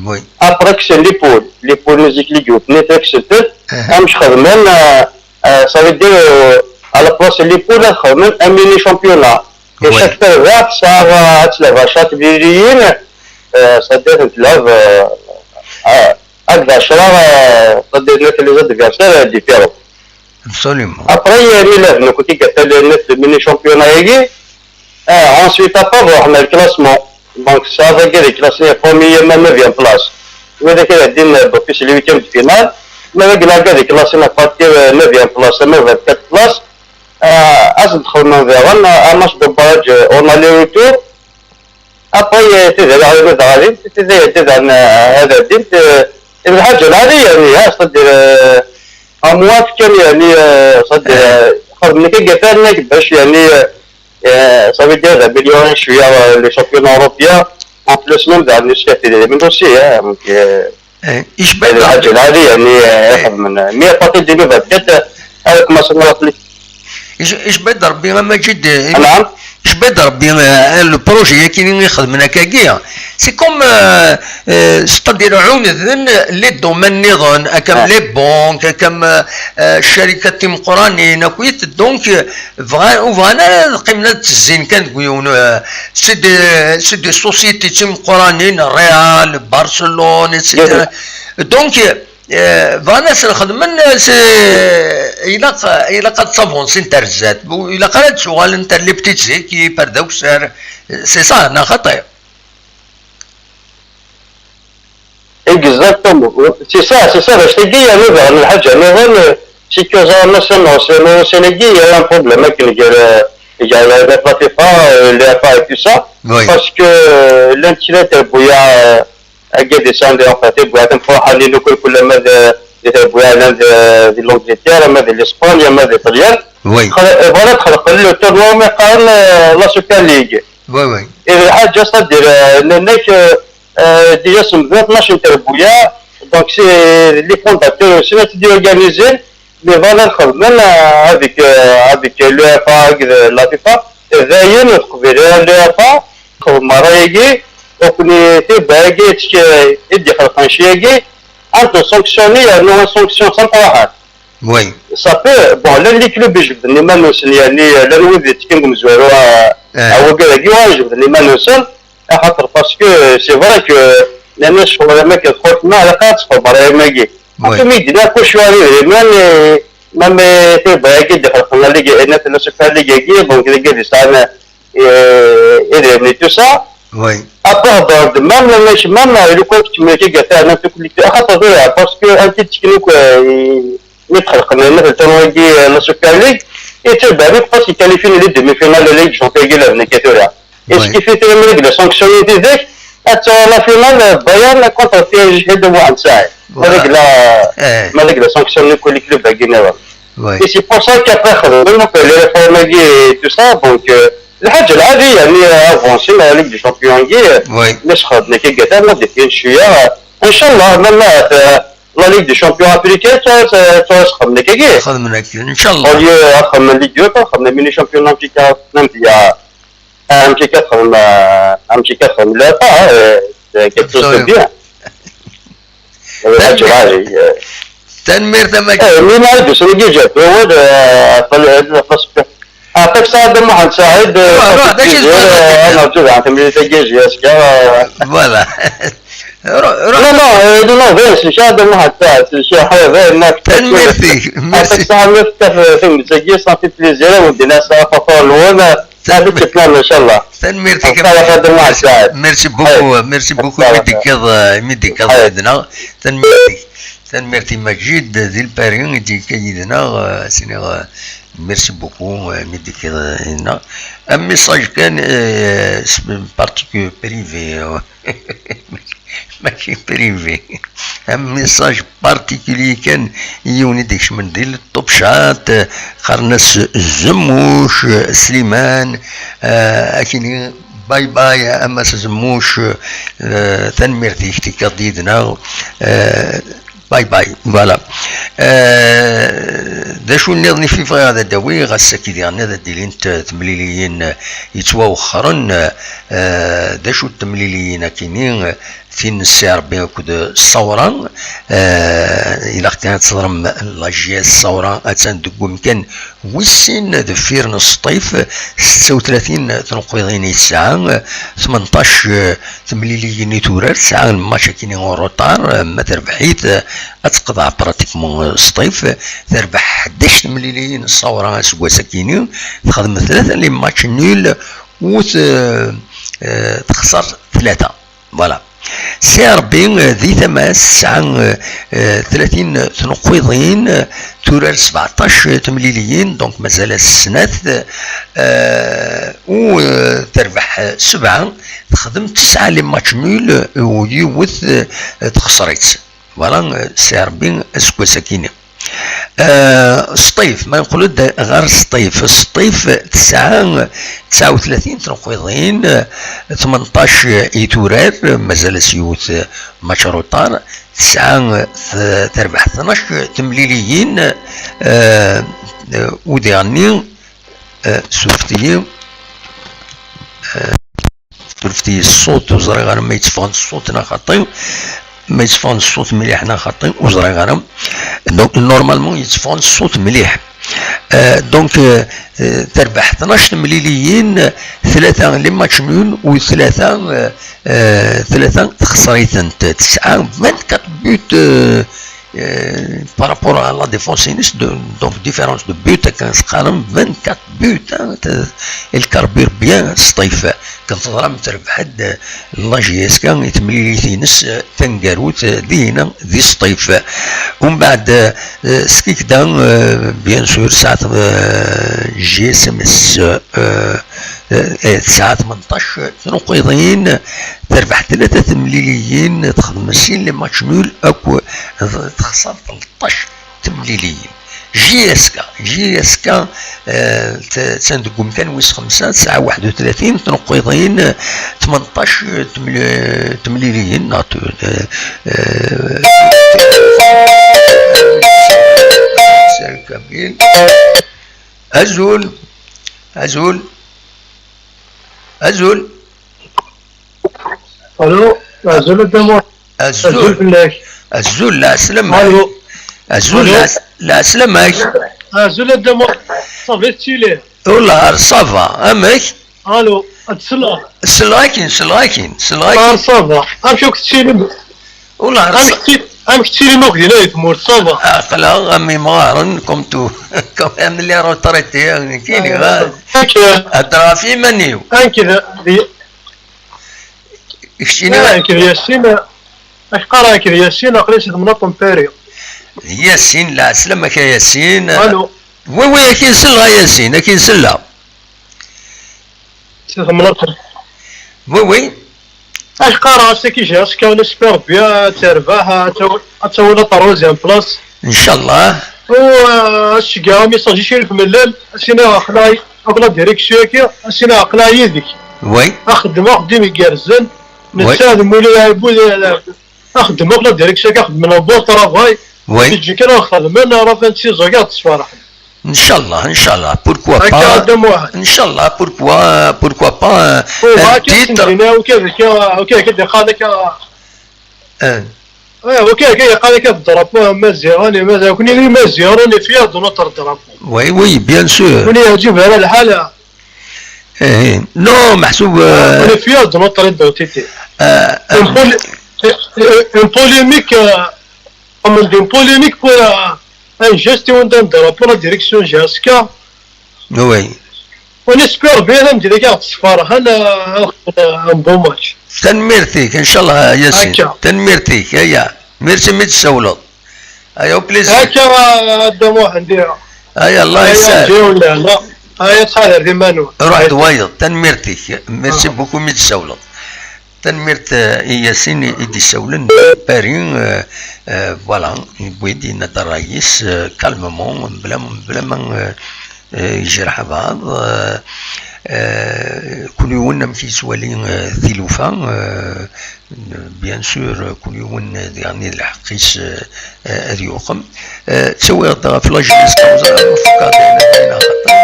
Oui. Après, c'est les poules. Les poules, nous, les gouttes, les textes, tout. Uh-huh. Am Shkadman, euh, euh, ça veut dire, euh, à la place, les poules, Shkadman, un mini championnat. Et Oui. chaque fois, ça va, tu vas, chaque virgule, euh, ça devient de lave, euh, euh, avec la chaleur, euh, ça devient que les adversaires, euh, différents. Absolument. Après, il y a l'élève, donc, qui gagne le, le mini championnat, euh, ensuite, après, on a le classement. Donc, ça va dire le classement premier, même neuvième place. Vous avez dit, euh, donc, c'est le huitième de finale. Mais avec la guerre, le classement, à partir de neuvième place, même vingt-quatre place. Euh, à ce moment-là, un match de barrage, euh, on a le retour. Après, euh, c'est de la, c'est de la, c'est de la, c'est de la, c'est de la, c'est de la, c'est de la, c'est-à-dire, euh, en moins que, يعني, euh, c'est-à-dire, euh, خدمنا كي قلت لك باش, يعني, euh, euh, ça veut dire d'améliorer شوية, euh, le championnat européen. En plus, même dans le chef, il est aussi, hein, donc, euh, Eh, يشبه الحاجة هذه, يعني, euh, من, mais à partir de deux mille vingt-quatre, avec ma sonore, يش- يشبه ربي ما جد نعم. يشبه ربي, آه، le projet ياكي اللي يخدم هكاكيا. C'est comme, euh, euh, c'est-à-dire عاونذن les domaines نظن, comme آه. Les banques, comme, euh, الشركات تيمقرانين اكويت. Donc, euh, بغا وبغانا قيمنا تزين كان تقول, euh, c'est des, c'est des sociétés تيمقرانين, Real, Barcelone, et cetera. Donc, euh, بغانا نخدمن, c'est, il a, il a قد s'avancer تاع الزاد, il a قد تسوغال تاع les petites équipes, par exemple, c'est ça, انا خطير. Exactement. C'est ça, c'est ça. باش تلقي, يعني, بعض الحاجة, مثلا, c'est que ça, مثلا, c'est, c'est, c'est, il y a un problème, hein, qui, qui, qui, la, la FIFA, euh, l'UEFA et tout ça. Oui. Parce que, euh, l'intérêt, euh, بويا, euh, هكا ديساندي اون فات, بويا تنفرح عليه لو كل, كل ما ذا, ذا بويا لان ذا, ذا لونجلتير, ما ذا لاسبانيا, ما ذا الايطاليان. Oui. خل-, فوالا تخلق له التورنوا ما يقارن, آه, لا سوبر ليغ. Oui, oui. اذا الحاجه صدر, آه, لانك, آه, ديجا سمدنا اثناش انتر بويا, دونك سي لي فونداتور سي ناس دي اورغانيزي, لي فالور خدمنا, آه, هذيك, آه, هذيك لو اف ا, لا فيفا, داين وتقبل لو اف ا, خدم رايقي, وكني تبعي, يدي خلقان شيقي, انت سانكسيوني, يعني سانكسيون سان واحد. Oui. صافي, بون, لا لي كلوب يجبدني ما نوصل, يعني, لا نولي تكين مزوارو, آه. هو قال لك, يوا يجبدني ما نوصل, خاطر باسكو سي فري كو الناس شغل ما كتقول ما على قاعد تفضل راهي ماكي. Oui. انتم يدينا كل شويه غير ما, ما, ما تبغى كي دخل خلنا لي الناس اللي شفت لي كي, دونك لي كي سانا اي تو سا. Oui. ابار دور دو مام لا ماشي مام لو كون كنت ملي كي قلت انا تكون لي خاطر باسكو انت تكنيك يدخل خلنا مثلا تنويجي لا سوبر ليغ, يتبع لك باسكو كاليفين لي دومي فينال ليغ شامبيون لي كاتوريا. Oui. اسكي في تيمريك لا سانكسيوني ديك حتى لا فينال بايرن كونتر بي اس جي دو واحد ساعه. Voilà. هذيك لا, Eh. هذيك لا سانكسيوني كل كلوب باقي نيفر. Oui. Et c'est pour ça qu'après خدمنا في لي ريفورم كي تو سا, دونك, آه, الحاجه العاديه, يعني, افونسي مع ليغ دي شامبيون كي Oui. مش خدمنا كي قلت انا ديفين شويه, ان شاء الله ماما لا ليغ دي شامبيون افريكان تسخدم كي خدمنا كي ان شاء الله. اوليو اخدم ليغ دو, اخدم ميني شامبيون امريكا نمتيا, امريكا خدم, امريكا خدم لا با, كيك شوز دو بيان. هذا راجي. تنمير تماك. ايه, مين عندو شنو يجي جاب هو, عطاك سعد محمد سعيد, روح, روح, داك الشيء. انا رجوع عن تمرين تاجي اسكا. Voilà. روح, روح. لا, لا, لا, لا, بس شاد محمد سعيد, شي حاجه غير انك تنميرتي, merci. عطاك سعد مفتح في المساجي, صافي بليزير, ودينا سافا فور لون. صافي تسلم ان شاء الله. تنميرتي. هذا محمد سعيد. Merci beaucoup, merci beaucoup. مي ديكض, مي ديكض عندنا. تنميرتي. Tanemmirt i Majid di Lpari i d-yekka yid-neɣ, euh, as-iniɣ, euh, merci beaucoup, euh, mi d-tekkiḍ, euh, yid-neɣ. Un message kan, euh, particulier privé, euh, mačči privé. Un message particulier kan i yiwen i d-ikecmen di Top Chat, euh, qqaren-as Zemmuc, euh, Sliman, euh, akini, bye bye, a Mass Zemmuc, euh, tanemmirt-ik, tekkiḍ-d yid-neɣ, euh, bye bye, voilà. Euh, d acu nniḍen i bɣiɣ ad d-awiɣ, ass-agi diɣen ad d-ilint temliliyin yettwawexxren, euh, d acu n temliliyin akini, tin n Si Ṛebbi akked Ṣṣawra, euh, ilaq kan ad teẓrem la J S Ṣṣawra attan deg umkan wis sin deffir n Sṭif, setta u tlatin tneqqiḍin i tesɛa, tmenṭac, eh, temliliyin i turar, tesɛa lmatch akini en retard, eh, ma terbeḥ-it, eh, ad teqḍeɛ pratiquement, eh, Sṭif, terbeḥ ḥdac temliliyin Ṣṣawra aseggas akini, texdem tlata les matchs nuls, u t-, eh, eh, texṣer tlata. Voilà. Si Ṛebbi, eh, di tama-s, tesɛa, eh, eh, tlatin tneqqiḍin, eh, turar sebɛeṭṭac temliliyin, donc mazal-as snat, eh, u, eh, terbeḥ, eh, sebɛa, texdem tesɛa les matchs nuls, eh, u yiwet, eh, texṣer-itt. Voilà, eh, Si Ṛebbi aseggas akini. Eh, Sṭif, ma nqul-d ɣer Sṭif, Sṭif tesɛa tesɛa u tlatin tneqqiḍin, tmenṭac i turar, mazal-as yiwet match retard, tesɛa t-, terbeḥ tnac temliliyin, eh, eh, u diɣenni, eh, surfet-iyi, eh, Surfet-iyi ṣṣut, ur ẓriɣ ara ma yetteffeɣ-d ṣṣut neɣ xaṭi. Ma yetteffeɣ-d ṣṣut mliḥ neɣ xaṭi, ur ẓriɣ ara. Donc, normalement, yetteffeɣ-d ṣṣut mliḥ. Euh, donc, euh, euh, terbeḥ tnac temliliyin, tlata les matchs nuls u tlata, euh, euh, tlata texṣer-itent. Tesɛa vingt-quatre buts, euh, euh, par rapport à la défense-ines, de, donc différence de but, akken s-qqaren, vingt-quatre buts, hein, te-, elle carbure bien, Sṭif. Kan teẓram terbeḥ-d la J S K i temlilit-ines taneggarut, eh, dinna di Sṭif. Umbeɛd, eh, Skikda, eh, bien sûr, tesɛa, eh, J S M S, eh, eh, tesɛa tmenṭac tneqqiḍin, terbeḥ tlata temliliyin, texdem sin les matchs nuls, akk texṣer tleṭṭac temliliyin. J S K, J S K, eh, t-, attan deg umkan wis xemsa, tesɛa waḥed u tlatin tneqqiḍin, tmenṭac temli-, temliliyin, neɣ tu-, eh, eh, Azul, azul, azul. Allô, azul a Dda Muḥ. Azul. Azul fell-ak. Azul, lɛeslama-k. Allô. Azul, allô. Lɛes-, lɛeslama-k. Azul a Dda Muḥ. Ça va, tettili? Wellah, ça va. Amek? Allô, ad selleɣ. Selleɣ-ak-in, selleɣ-ak-in, selleɣ-ak-in. Ah, ça va. Amek akk tettilim? Wellah, amek tt-, amek tettilim akk dinna di tmurt, ça va? Aql-aɣ am imɣaren, comme tout, comme am les retraités, nekkini, ah, ah. Nekk, heddreɣ ɣef yiman-iw. Nekk d, d, keččini, ah, nekk d Yasin, ak-qqareɣ nekk d Yasin, aql-i si temnaḍt n Paris. D Yasin, lɛeslama-k a Yasin. Allô. Oui, oui, ad k-in-selleɣ a Yasin, ad k-in-selleɣ. Si temnaḍt. Oui, oui. Ak-qqareɣ ass-agi j'ai askaw, on espère bien ad terbeḥ, ad taw-, ad tawi la troisième place. Inchallah. U, euh, ad ceggɛeɣ message i Crif Mellal, ad s-iniɣ aql-aɣ akk la direction-agi, ad s-iniɣ aql-aɣ yid-k. Oui. Ad xedmeɣ axeddim igerrzen. Oui. Nessaɛd Mulay Ɛibud, euh, ad xedmeɣ akk la direction-agi, ad xedmen un bon travail. Oui. Teǧǧi kan ad xedmen, à la fin de saison-agi ad tesferḥem. Inchallah, inchallah, pourquoi pas? Inchallah, pourquoi, pourquoi pas, euh, un titre. Hein. Ouais, ok, ok, yeqqar akka drapeau amaziɣ, amaziɣ, nekkni d Imaziɣen, on est fiers de notre drapeau. Oui, oui, bien sûr. Nekkni yeɛǧib ara lḥal. Eh, eh. Non, meḥsub, euh, on est fiers de notre identité. Euh, une pol-, une polémique, euh, Comme une polémique pour, euh, un geste et un drapeau pour la direction J S K. Oui. On espère bien ad d-yili un, un bon match. Tanemmirt-ik, inchallah, Yasin. Akka. Tanemmirt-ik, aya. Merci mi d-tsawleḍ. Aya, au plaisir. Akka, a Dda Muḥend, iha. Aya, Allah yessahel. Aya, ttxader di iman-nwen. Ruḥ d wayeḍ, tanemmirt-ik. Merci beaucoup mi d-tsawleḍ. Tanemmirt, eh, i Yasin i d-isawlen, eh, Paris, eh, eh, voilà, yewwi-d, yenna-d ṛṛay-is, eh, calmement, bla, bla ma, eh, eh, yejreḥ abaɛḍ, eh, eh, kul yiwen amek yettwali, eh, tilufa, eh, bien sûr, kul yiwen, eh, diɣen d lḥeqq-is, eh, eh, ad yuqem. Eh, ttawiɣ-d ɣef la jeunesse, ur ẓriɣ ma fukeɣ-d ayen, ayen axaṭer,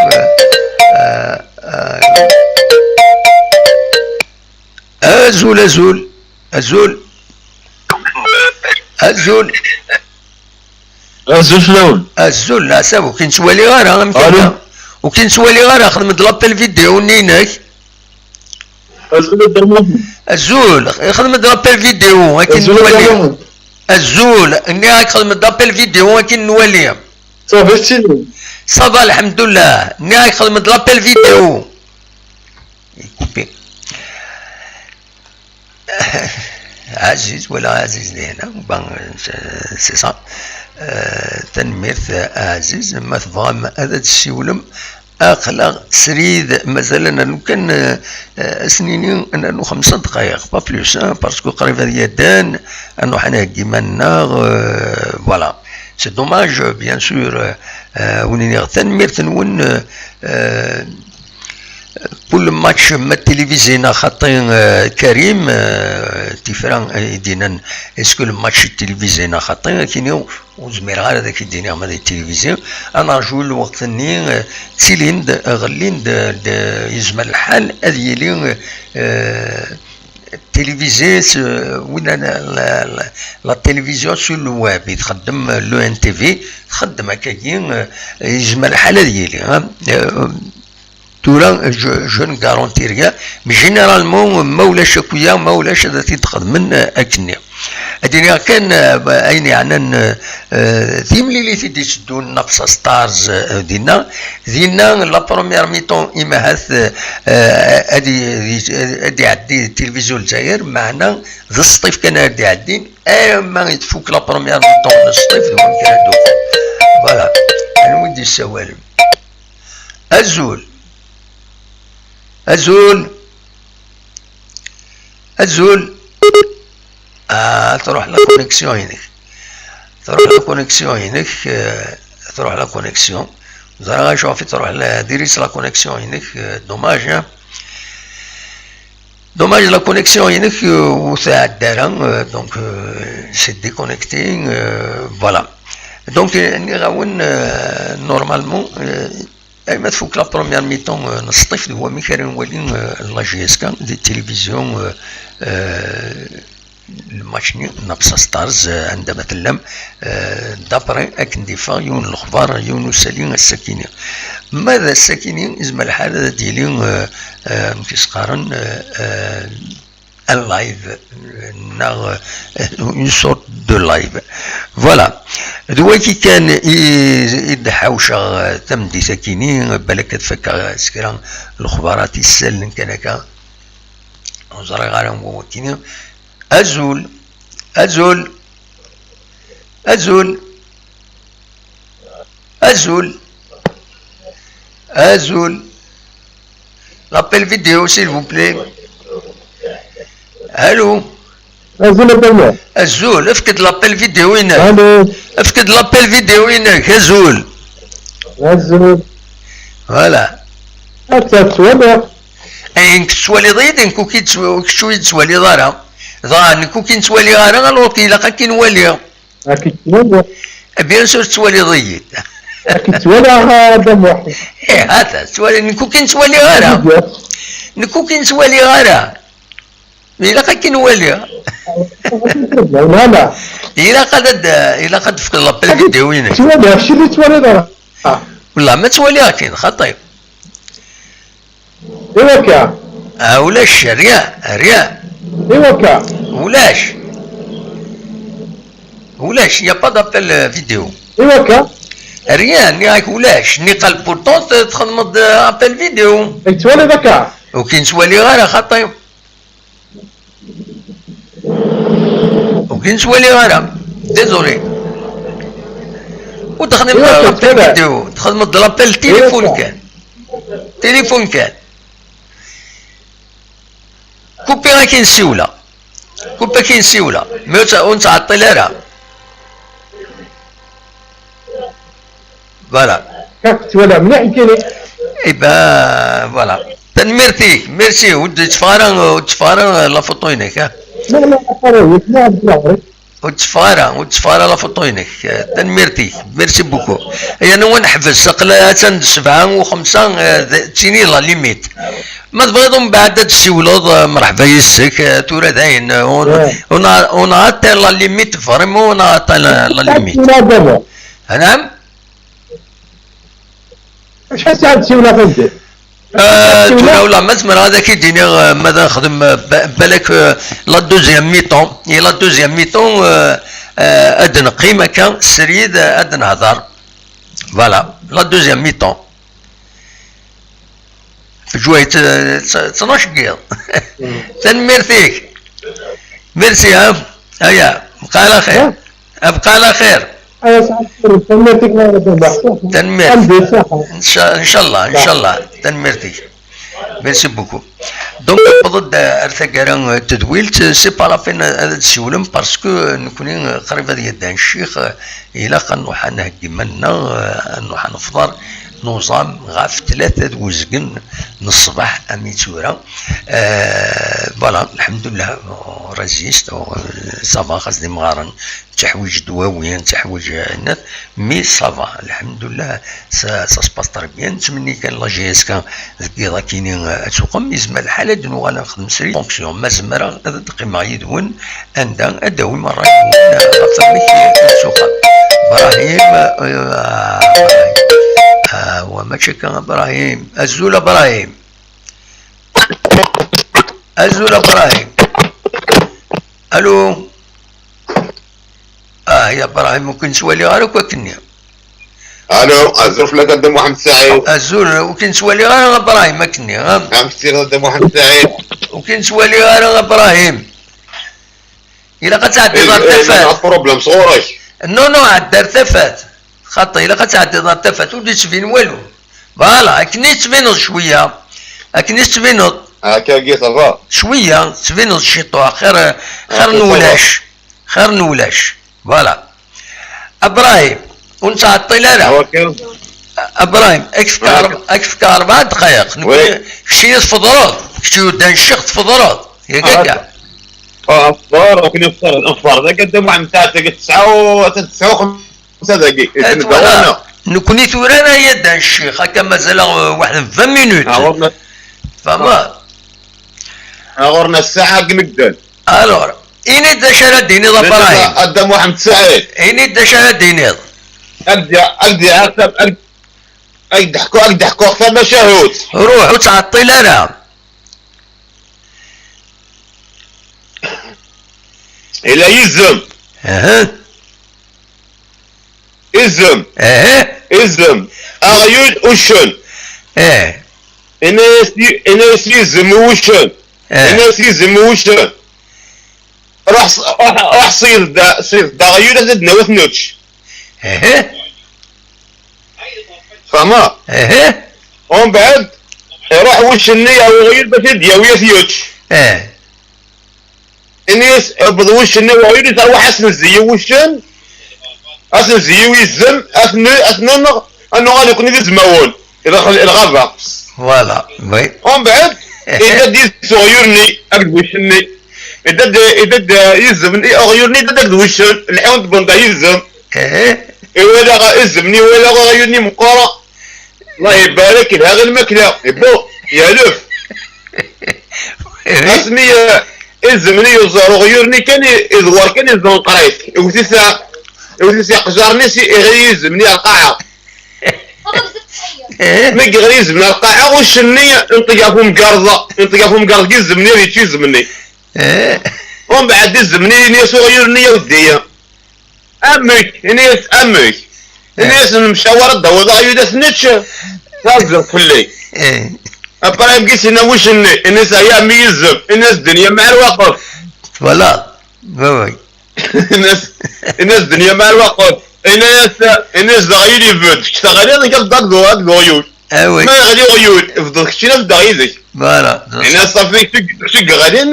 eh, eh, eh, Azul, azul, azul. Azul. Azul fell-awen. Azul, leɛsab, ur k-nettwali ara, amek akka? Ur k-nettwali ara, xdem-d l'appel vidéo-nni-inek. Azul, a Dda Muḥend. Azul, xdem-d l'appel vidéo, akken nwali. Azul, nniɣ-ak xdem-d l'appel vidéo, akken nwali. Ça va, ça va, lḥemdullah, nniɣ-ak xdem-d l'appel vidéo. Coupé. Aziz, wala Aziz di hna, bon, c'est, c'est ça. Euh, tanemmirt, Aziz, ma tebɣam ad d-tessiwlem, aql-aɣ srid, mazal ad nernu kan, euh, euh, ad s-nini ad nernu xemsa ddqayeq, pas plus, hein, parce que qrib ad yaddan, ad nruḥ ad nheggi iman-nneɣ, euh, voilà. C'est dommage, bien sûr, euh, euh, wen-iniɣ tanemmirt-nwen, euh, euh, Kul match ma télévisé neɣ xaṭi, euh, Karim, euh, tifra, euh, i d-yennan, est-ce que le match est télévisé neɣ xaṭi? Akini ur zmireɣ ara ad ak-id-iniɣ ma d télévisé. Ad nerju lweqt-nni, euh, ttilin-d, ɣellin-d, d-, yezmer lḥal ad yili, euh, télévisé, s-, win la, la, la, la télévision sur le web, i txeddem, euh, l'O N T V, txeddem akkagi, euh, yezmer lḥal ad yili, hein. Euh, Tura, je, je ne garantis rien, mais généralement, ma ulac akk-ya, ma ulac ad t-id-xedmen, eh, akkenni. Ad iniɣ kan, eh, ayen yeɛnan, eh, eh, timlilit i d-itteddun, Napsa Stars, eh, dinna, dinna, la première mi-temps, imahat, eh, eh, ad i-, ad iɛeddi tilivizyu n Lezzayer, meɛna d sṭif kan ara d-iɛeddin, arma i tfuk la première mi-temps n sṭif, d wamek ara d-uɣal. Voilà. Anwa i d-yessawalen? Azul. Azul. Azul. Ah, truḥ la connexion-inek. Truḥ la connexion-inek, euh, truḥ la connexion. Ẓriɣ acu ɣef i truḥ la, diri-tt la connexion-inek, euh, dommage, hein. Dommage, la connexion-inek, euh, ur tɛedda ara, euh, donc, euh, c'est déconnecté, euh, voilà. Donc, euh, nniɣ-awen, euh, normalement, euh, ayma tfuk la première mi-temps, euh, n sṭif, d wamek ara nwali, euh, la J S K di télévision, euh, euh, le match-nni n Napsa Stars, euh, anda ma tellam, euh, d'après akken d-iffeɣ yiwen n lexbar, yiwen n usali ass-akini. Ma d ass-akini, yezmer lḥal ad d-yili, euh, euh, amek i s-qqaren, euh, euh, un live, euh, neɣ, euh, une sorte de live. Voilà. D wagi kan i, i d-ḥawceɣ, euh, tameddit-akini, balak ad fakkeɣ s kra n lexbarat isellen kan akka. Ur ẓriɣ ara anwa wakini. Azul. Azul. Azul. Azul. Azul. L'appel vidéo, s'il vous plaît. Allô? Azul a Dda Muḥ. Azul, efk-d l'appel vidéo-inek. Allô? Efk-d l'appel vidéo-inek, azul. Azul. Voilà. Atta ttwaliɣ. Ay, nekk tettwaliḍ-iyi-d, nekk ur k-id-, kečč ur yi-d-tettwaliḍ ara. Dɣa, nekk ur k-nettwaliɣ ara, alors ilaq ad k-nwali. Ad k-ttwaliɣ. Bien sûr, tettwaliḍ-iyi-d. Ad k-ttwaliɣ, a Dda Muḥ. Eh, hata, tettwali-, nekk ur k-nettwaliɣ ara. Nekk ur k-nettwaliɣ ara. Ilaq ad k-nwaliɣ. Voilà. Ilaq ad, ad, ilaq ad d-tefkeḍ l'appel vidéo-inek. Ttwaliɣ, kečč ur tettwaliḍ ara. Ah. Wellah, ma ttwaliɣ-k-id, xaṭi. Iwaka. Ah, ulac, rien, rien. Iwaka. Ulac. Ulac, y a pas d'appel, euh, vidéo. Iwaka. Rien, nniɣ-ak ulac. Niqal pourtant t-, txedmeḍ, euh, appel vidéo. Ur k-nettwaliɣ ara, xaṭi. Ur k-nettwaliɣ ara. Désolé. Ur d-xdem ara l'appel vidéo, txedmeḍ-d l'appel téléphone kan. Téléphone kan. Kupi akin siwla. Kupi akin siwla. Mais ur tt-, ur nettɛeṭṭil ara. Voilà. Yak twala mliḥ nekkini. Eh ben, voilà. Tanemmirt-ik. Merci. Ur d-tteffeɣ ara, ur d-tteffeɣ ara la photo-inek, ha? La, la, la, la, la, la. Ur tteffeɣ ara, ur tteffeɣ ara la photo-inek. Eh, tanemmirt-ik. Merci beaucoup. Yerna wa neḥbes, aql-, attan d sebɛa u xemsa, eh, d, d tini la limite. Ma tebɣiḍ umbeɛd ad d-ssiwleḍ, eh, merḥba yes-k, eh, tura dayen, eh, on, on a, on a atteint la limite, vraiment, on a atteint la, la limite. Anam? Acḥal sɛant tsiwla tameddit? Eh, tura wala ma zemreɣ ad ak-id-iniɣ, eh, ma ad nexdem, eh, ba-, balak, eh, la deuxième mi-temps, et la deuxième mi-temps, eh, eh, ad neqqim akka srid, eh, ad nehder. Voilà, la deuxième mi-temps. Fejwa yettnac n yiḍ. Tanemmirt-ik. Merci, ha. Aya, bqa ala xir. Bqa ala xir. Aya, sɛa lxir. Tanemmirt-ik, ma yella d abeḥsux. Tanemmirt. Am di ṣṣeḥḥa. Inca-, incallah, incallah. Tanemmirt-ik. Merci beaucoup. Donc, newweḍ-d ar taggara n tedwilt, c'est pas la peine ad d-siwlem, parce que nekkni qrib ad yeddan ccix, ilaq ad nruḥ ad nheggi iman-nneɣ, ad nruḥ ad nefḍer, nuẓam ɣef tlata d uzgen n ṣṣbeḥ, am i tura. Euh, voilà, lḥemdullah, on résiste, on, ça va, xas d imɣaren, teḥwiǧ ddwawi, teḥwiǧ, euh, mais ça va, lḥemdullah, ça, ça se passe très bien. Nettmenni kan la J S K deg yiḍ akini, euh, ad tuqem, yezmer lḥal ad nuɣal ad nexdem srid fonction. Ma zemreɣ ad d-qqimeɣ yid-wen anda ad d-tawim ṛṛay-nwen ɣef wamek i d-tuɣal. Brahim, euh, ah, wa mačči akka, Brahim. Azul, Brahim. Azul, Brahim. Allô? Ah, ya Brahim, ur k-nettwali ara akk akkenni. Allô, azul fell-ak a Dda Muḥemmed Saɛid. Azul, ur k-nettwali ara, Brahim, akkenni, ha? Amek tiliḍ a Dda Muḥemmed Saɛid? Ur k-nettwali ara, Brahim. Ilaq ad tɛeddiḍ ar tafat. Problème sɣur-k. Non, non, ɛeddi ar tafat. Xaṭi, ilaq ad tɛeddiḍ ar tafat, ur d-yettbin walu. Voilà, akken i tettbineḍ cwiya. Akken i tettbineḍ. Akkagi, ça va. Cwiya, tettbineḍ ciṭuḥ, xir, xir n ulac. Xir n ulac. Voilà. Abrahim, ur nettɛeṭṭil ara. Abrahim, ad k-fkeɣ rebɛa ddqayeq. Nekkni, keččini tfeḍreḍ, kečč yuddan ccix tfeḍreḍ. Yak akka. Ah, tfeḍreḍ, nekkni nfeḍ, nfeḍ. Dagi a Dda Muḥemmed, tagi tesɛa u, tesɛa u xemsa dagi. Nekkni tura ara yaddan ccix, akka mazal-aɣ, euh, waḥed vingt minutes. Tfehmeḍ? Ɣur-na ssaɛa akken i ddan. Alors, ini-d d acu ara d-tiniḍ a Brahim. A Dda Muḥemmed Saɛid. Ini-d d acu ara d-tiniḍ. Ad d-, ad d-, ad d-, ad d-ḥkuɣ, ad d-ḥkuɣ tamacahut. Ruḥ, ur ttɛeṭṭil ara. Ila yizem. Aha. Izem. Aha. Izem. Aɣyul uccen. Eh. Ini-as yi-, ini-as yizem i wuccen. Eh. Ini-as yizem i wuccen. Ruḥ s-, ruḥ, ruḥ ṣiyd-, ṣiyd-d aɣyul ad d-nawi ad t-nečč. Ehe. Tfehmeḍ? Ehe. Umbeɛd, iruḥ wuccen-nni ar uɣyul bac ad d-yawi ad t-yečč. Eh. Ini-as, iwweḍ wuccen-nni ar uɣyul, iruḥ ad s-nezzi i wuccen, ad s-nezzi i yizem, ad t-n-, ad t-nenɣ, ad nuɣal nekkni d izmawen. Idaxel lɣaba. Voilà, oui. Umbeɛd, idda-d yid-s uɣyul-nni akked wuccen-nni. Idda-d, idda-d yizem-nni, uɣyul-nni idda-d akked wuccen, lḥiwan n tbenda yizem. Eh. Iwala izem-nni, iwala uɣyul-nni meqqer. Allah ibarek, ilha ɣer lmakla. Ibbu, yalef. Eh. Asmi, eh, izem-nni yuẓer uɣyul-nni kan, i-, idewwer kan izem n qrayt. Iwet-it a-, iwet-it iqjar-nni, iɣli yizem-nni ar lqaɛa. Eh. Mi yeɣli yizem ar lqaɛa, uccen-nni inṭeg ɣef umgarḍ, inṭeg ɣef umgarḍ n yizem-nni, ad yečč izem-nni. Eh. Umbeɛd izem-nni, ini-as uɣyul-nni, a weddi. Amek? Ini-as, amek? Eh. Ini-as, nemcawar ad d-tawiḍ aɣyul ad t-nečč, terziḍ fell-i. Eh. Après, mi s-yenna wuccen-nni, ini-as, ay a mmi yizem, ini-as, ddenya mɛa lweqt. Twalaḍ? Baba. Ini-as, ini-as, ddenya mɛa lweqt. Ini-as, ini-as daɣ yili bed, kečč teɣliḍ, nekk ad ddaɣ d uɣyul. Ah oui. Ma yeɣli uɣyul, bḍeḍ keččini ad ddaɣ yid-k. Voilà. Ini-as ṣafi, kečč, kečč yeɣlin,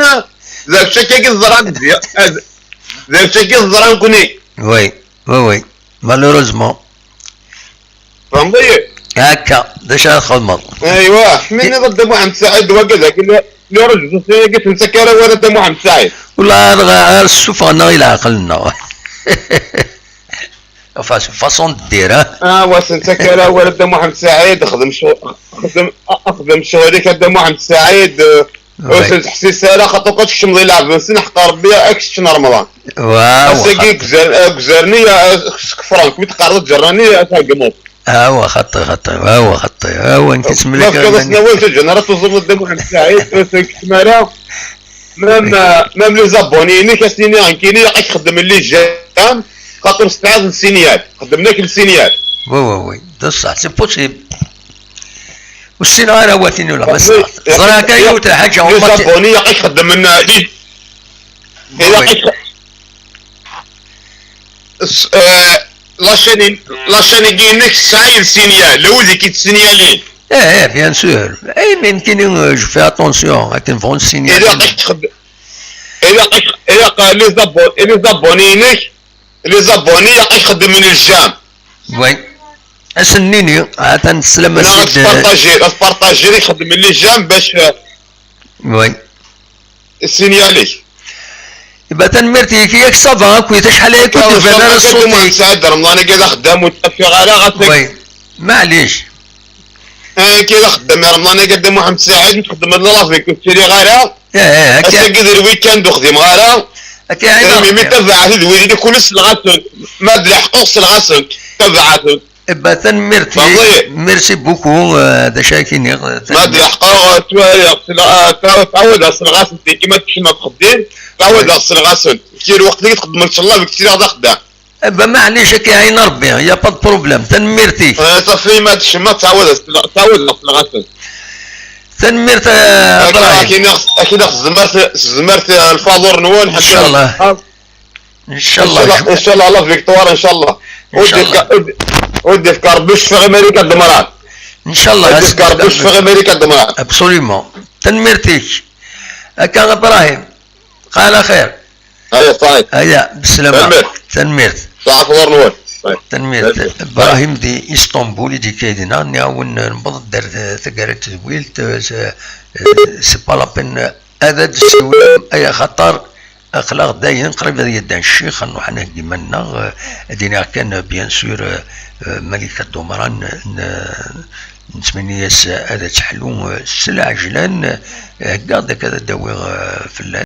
d kečč akka i teẓram, d kečč akka i teẓram kuni. Oui, oui, oui. Malheureusement. Tfehmeḍ-iyi? Akka, d acu ara txedmeḍ? Aywa, mi nniḍ a Dda Muḥend Saɛid, d wagi dagi, les réseaux sociaux-agi, ur sen-ttak ara awal a Dda Muḥend Saɛid. Wala, ar, ar ssufɣen-aɣ i leɛqel-nneɣ. Enfin, c'est une façon de dire, hein. Ah, ur sen-ttak ara awal a Dda Muḥend Saɛid, xdem ccɣel, xdem, xdem ccɣel-ik a Dda Muḥend Saɛid, euh, ur Oui. Sen-teḥsis ara, xaṭer kan tkecmeḍ i lɛeb-nsen, ḥeqqa Rebbi, ad k-sseččen Remḍan. Waaw, ass-agi xaṭi. Gzar-, eh, gzarni, eh, skefren-k, mi teqqareḍ ǧerrani, ad tɛeggmeḍ. Awa xaṭi, xaṭi, awa xaṭi, awa nekk isem-, ma tefkiḍ-asen awal, ǧǧan ara tuẓumeḍ Dda Muḥend Saɛid, ur sen-keččem ara. Même, euh, même les abonnés-inek, ad s-nini nekkini, ilaq ad k-xeddmen les j'aime, xaṭer ur tesɛiḍ le signal. Xeddmen-ak le signal. Oui, oui, oui, d ṣṣeḥ, c'est possible. Ur ssineɣ ara awal-inu la, ma ssneɣ. Ẓriɣ kan yiwet lḥaǧa, les abonnés, ilaq ad k-xeddmen, euh, les, ilaq ad k-, s-, euh, la chaîne, la chaîne-agi-inek tesɛa le signal, la wid i k-yettsinyalin. Eh, eh, bien sûr. Eh, mais nekkini, euh, je fais attention, akken bɣun signal. Ilaq ad k-xedd-, ilaq ad k-, ilaq, euh, les abon-, les abonnés-inek, les abonnés, ilaq ad k-xeddmen le j'aime. Oui. Ad sen-nini, atan teslam a Sidi. Ad tpartajiḍ, ad tpartajiḍ, ad k-xeddmen le j'aime bac, euh, Oui. Signal-ik. Iba tanemmirt-ik, yak ça va, akkit acḥal aya ur d-iban ara ṣṣut-ik. Saɛid Remḍan-agi d axeddam ur tt-affiɣ ara, ɣas. Oui. Maɛlic. Akka d axeddam i Remḍan-agi a Dda Muḥend Saɛid, ur txeddmeḍ la live ur ttiliɣ ara. Eh, eh, akka. Ass-agi d lwikand ur xdimeɣ ara. Akka i. Imi tabaɛt d wid-nni kul selleɣ-asen. Ma d leḥqeɣ selleɣ-asen. Tabaɛt. Eh ben, tanemmirt. Merci beaucoup, euh, d acu ara k-iniɣ, euh, ma d leḥqeɣ, euh, ttwaliɣ, selleɣ-, euh, ttɛawadeɣ selleɣ-asen, kima tekcem ɣef uxeddim, ttɛawadeɣ selleɣ-asen. Kra lweqt i txeddmeḍ, ncallah, deg ttiliɣ d axeddam. Eh ben, maɛlic, akka ɛin Rebbi, y a pas de problème, tanemmirt-ik. Eh, ṣafi, ma tekcem, ttɛawadeɣ selleɣ-, ttɛawadeɣ selleɣ-asen. Tanemmirt, euh, Ibrahim. Akin, akin, s tzemert, s tzemert, euh, lfaḍur-nwen, ncallah. Ncallah. Ncallah, ncallah, la victoire, ncallah. Ur d-yefka, ur d-, ur d-yefka Rebbi ccfa i Malika Demran. Ncallah. Ur d-yefka Rebbi ccfa i Malika Demran. Absolument. Tanemmirt-ik. Akka, Ibrahim. Qal axir. Aya, ṣaḥit. Aya, beslama. Tanemmirt. Tanemmirt. Ṣaḥit, ɣur-nwen. Tanemmirt. Ibrahim di Istanbul i d-ikka yid-neɣ, nniɣ-awen, newweḍ-d ar t-, taggara n tedwilt, eh, c'est, eh, c'est pas la peine ad d-tessiwlem, ay axaṭer aql-aɣ dayen qrib ad yeddan ccix, ad nruḥ ad nheggi iman-nneɣ, eh, ad iniɣ kan, bien sûr, eh, eh, Malika Dumran, n-, nettmenni-yas ad teḥlu, eh, s lɛejlan, eh, heggaɣ-d akka ad d-awiɣ, eh, fell-as.